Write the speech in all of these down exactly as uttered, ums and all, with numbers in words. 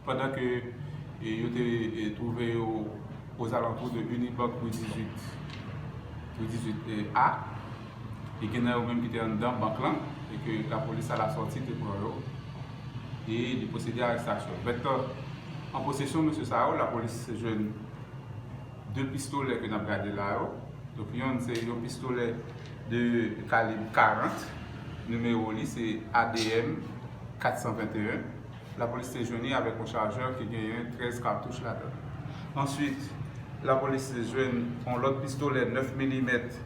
Pandan ke, e, yo te, e, twouve yo ozalantou de Unibank rue dizwit, rue dizwit, e, A, e gen nan yo menm ki te anndan bank lan, e ke lapolis a la sòti te pran yo, e li pwosede a arestasyon. Mèt, an posesyon mesye sa yo, lapolis jwenn de pistolè ke n ap gade la yo. Donk, yonn se yon pistolè de kalib karant, nimewo li se A D M kat san venteyen. Lapolis te jwenn li avèk yon chajè ki genyen trèz katouch ladan l. Answit, lapolis te jwenn yon lòt pistolè nèf milimèt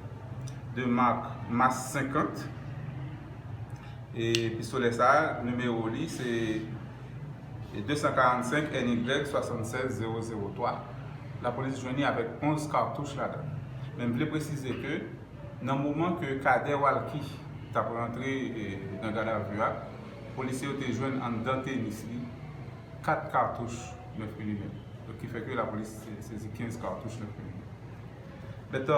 de mak Mas senkant. E pistolè sa a, nimewo li se de san karannsenk N Y swasannsèz zewo zewo twa. Lapolis jwenn li avèk onz katouch ladan l. Men m vle presize ke nan moman ke Cadet Walky t ap rantre, e, nan gadavi a, polisye yo te jwenn anndan tenis li kat katouch nèf milimèt. Donk, ki fè ke lapolis se-, sezi kenz katouch nèf milimèt. Mèt,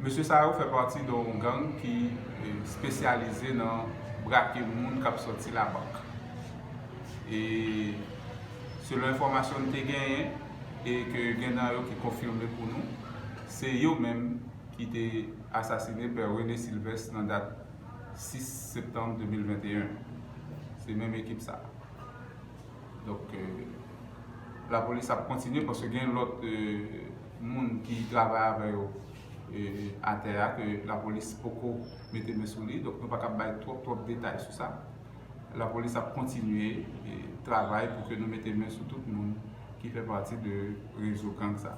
mesye sa yo fè pati de yon gang ki, e, espesyalize nan brake moun k ap sòti labank. E selon enfòmasyon n te genyen, e ke gen nan yo ki konfime pou nou, se yo menm ki te asasine Pè René Sylvestre nan dat sis septanm de mil venteyen. Se menm ekip sa. Donk, e, lapolis ap kontinye paske gen lòt, e, moun ki travay avè yo, e, atè a ke lapolis poko mete men sou li. Donk, nou pa kab bay twòp, twòp detay sou sa. Lapolis ap kontinye, e, travay pou ke nou mete men sou tout moun ki fè pati de rezo gang sa.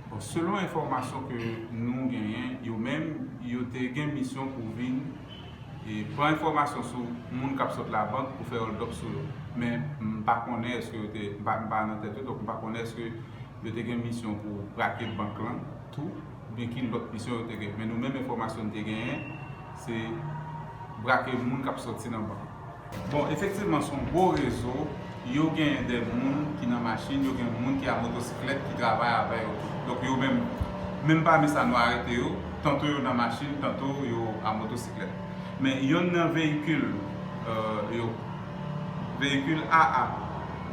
Bon, selon enfòmasyon ke nou genyen, yo menm, yo te gen misyon pou vin, e, pran enfòmasyon sou moun k ap sot labank pou fè hold up sou yo. Men m pa konnen èske yo te, m pa, m pa nan tèt yo, donk m pa konnen èske yo te gen misyon pou brake bank lan tou, oubyen ki lòt misyon yo te gen. Men nou menm enfòmasyon n te genyen, se brake moun k ap sòti nan bank. Bon, efektivman, se yon gwo rezo. Yo gen de moun ki nan machin, yo gen moun ki a motosiklèt ki travay avè yo tou. Donk, yo menm, menm pami sa, nou arete yo, tanto yo nan machin, tanto yo a motosiklèt. Men yonn nan veyikil, e, yo, veyikil A A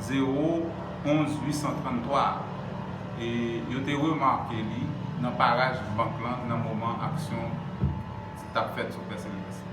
zewo onz uit san tranntwa, e yo te remake li nan paraj bank lan nan moman aksyon t ap fèt sou Pè Sylvestre.